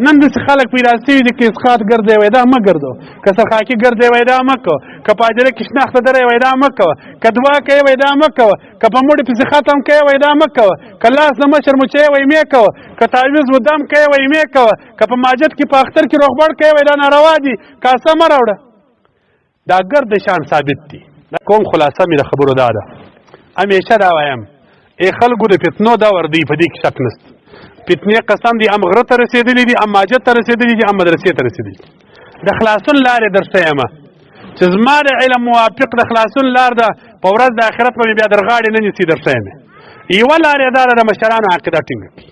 نن داسې خلک پیدا سوي دي، که اسقاط ګرځوې وای دا مه ګرځوه، که سرخاکي ګرځوې وای دا مه کوه، که په هدیره کې شناخته درې وای دا مه کوه، که دعا کوې وای دا مه کوه، که په مړي پسې ختم کوې وای دا مه کوه، که لاس د مشر مچوې وای مې کوه، که تعویذ و دم کوې وای مې کوه، که په ماجت کې په اختر کې روغبړ کوې وای دا ناروا دي، کاسه مه راوړه. دا ګرد شان ثابت دي. کوم خلاصه مې د خبرو دا ده، همیشه دا وایم، ای خلکو د فتنو دور دی، په دې کې شک نشته. فتنې قسم دي، ام غره ته رسېدلي دي، ام ماجت ته رسېدلي دي، ام مدرسې ته رسېدلي دي. د خلاصون لارې درښیم چې زما د علم موافق د خلاصون لار ده، په ورځ د آخرت به مې بیا در غاړې نه نیسي. درښیم یوه لار یې دا ده، د مشرانو عقیده ټینګه کړي.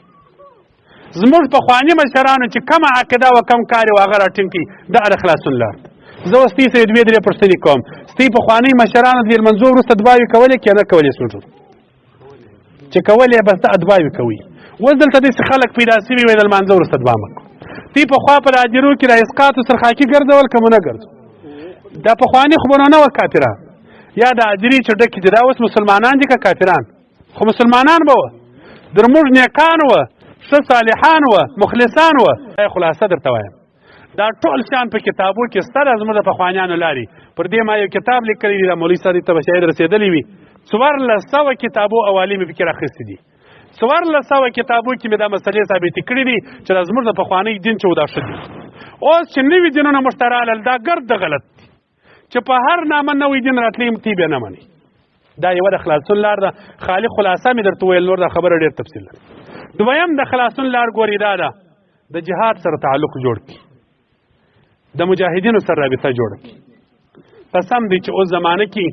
زموږ پخواني مشرانو چې کومه عقیده وه، کوم کار یې هغه راټینګ کړي، دا د خلاصون لار ده. زه اوس ستې سره دوې درې پوښتنې کوم. ستې پخواني مشرانو د لمانځو وروسته دعاوې کولې که نه کولې؟ سوچ چې کولې بس دا دعاوې کوي. اوس دلته داسې خلک پیدا سوي وي، د لمانځه وروسته دعا مه کوه. تی پخوا په هدیرو کې د اسقاطو سرخاکي ګرځول که مو نه ګرځول؟ دا پخواني خو به نو نه وه کافران، یا د هدیرې چې ډکې دي دا اوس مسلمانان دي که کافران؟ خو مسلمانان به وه، در موږ نیکان وه، ښه صالحان وه، مخلصان وه. خلاصه درته وایم، دا ټول شیان په کتابو کې سته، دا زموږ د پخوانیانو لارې. پر دې ما یو کتاب لیکلی دی، د مولوي صاحب ته به شاید رسېدلی وي. 1400 کتابو اوالي مې پکې راخیستي دي. 1400 کتابو کې مې دا مسلې ثابتې کړې دي چې دا زموږ د پخواني دین چې و دا ښه دي. اوس چې نوي دینونه موږ ته رالل، دا ګرد د غلط دي، چې په هر نامه نوی دین راتلی تی بیا نه مني. دا یوه د خلاصون لار ده. خالي خلاصه مې درته وویل، نور دا خبره ډېر تفصیل لري. دویم د خلاصون لار ګوري دا ده، د جهاد سره تعلق جوړ کړي، د مجاهدینو سره رابطه جوړه کړي. قسم دی چې اوس زمانه کې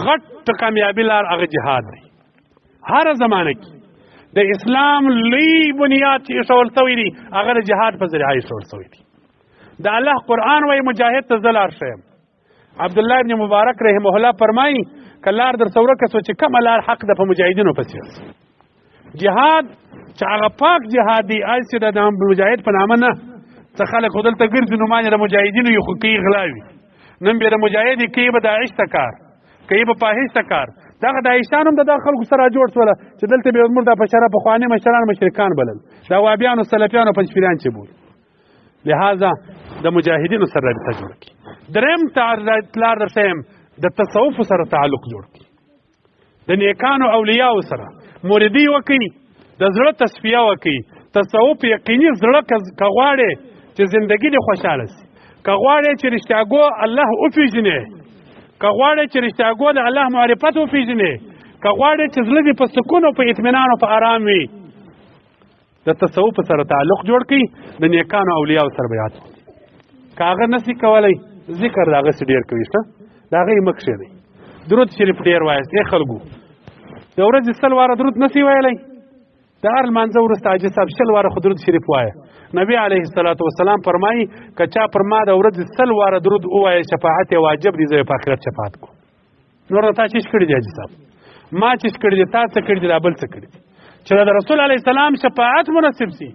غټ کامیابی لار هغه جهاد دی. هر زمانه کې د اسلام لوی بنیاد چې ایښول سوی دی، هغه د جهاد په ذریعه ایښول سوی دی. د الله قرآن وایي مجاهد ته زه لار ښیم. عبد الله ابن مبارک رحمه الله فرمایي، که لار در څه ورکه سوه چې کومه لار حق ده، په مجاهدینو پسې. جهاد چې هغه پاک جهاد دی، هسې د مجاهد په نامه نه، څه خلک خو دلته ګرځي نومان یې د مجاهدینو یو، خو کوي غلاوي. نن بیا د مجاهد کوي به داعش ته کار کوي، به فاحش ته کار. دغه داعشان هم د دغه خلکو سره جوړ سوله چې دلته بیا موږ د په شرع پخواني مشران مشرکان بلل، دا وابیانو سلفیانو پنځپیران چې بول. لہذا د مجاهدینو سره رابطه جوړ کړي. دریم لار درښیم، د تصوف سره تعلق جوړ کړي، د نیکانو اولیاء سره مریدي وکړي، د زړه تصفیه وکړي. تصوف یقیني زړه که غواړې چې زندگی دې خوشحاله سي، که غواړې چې رښتیاګو الله وپېژنې، که غواړې چې رښتیاګو د الله معرفت وپېژنې، که غواړې چې زړه دې په سکون او په اطمینان او په آرام وي، د تصوف سره تعلق جوړ کړي، د نیکانو اولیاء سره بیعت وکړي. که هغه نسی کولی، ذکر د هغه څه ډېر کوي، ښه د هغه یې مه کښېنئ. درود شریف ډېر وایاست. ای خلکو، د ورځې 100 واره درود نسی ویلی؟ د هر لمانځه وروسته حاجي صاحب 100 واره خو درود شریف وایه. نبی علیه الصلاة والسلام فرمایي، که چا پر ما د ورځې 100 واره درود ووایه، شفاعت یې واجب دی، زه یې په آخرت شفاعت کوم. نور تا چې کړی دی حاجي صاحب؟ ما چې کړی دی، تا څه کړی دی، دا بل څه کړی دی چې د رسول علیه السلام شفاعت مناسب سي؟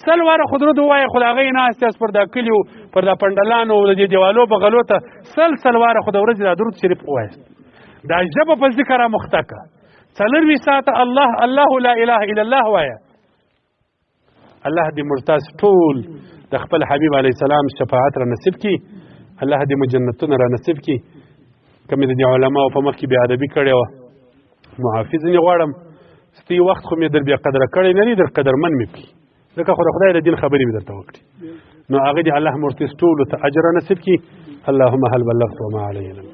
100 واره خو درود ووایه. خو د هغې ناست یاست پر دا کلیو، پر دا پنډلانو، د دې دیوالو بغلو ته. 100 100 واره خو د ورځې دا درود شریف ووایاست. دا ژبه په ذکر مخته که 24 ساعته الله الله لا اله الا الله وایه. الله دې موږ تاسو ټول د خپل حبیب علیه السلام شفاعت را نصیب کړي. الله دې مو جنتونه را نصیب کړي. که مې د دې علماو په مخ کې بې ادبي کړې وه، معافي ځینې غواړم. ستې وخت خو مې در بې قدره کړی نه دی، در قدرمن مې کړي، ځکه خو د خدای د دین خبرې مې درته وکړي. نو هغه دې الله موږ تاسو ټولو ته اجر نصیب کړي. اللهم هل بلغت وما علینا.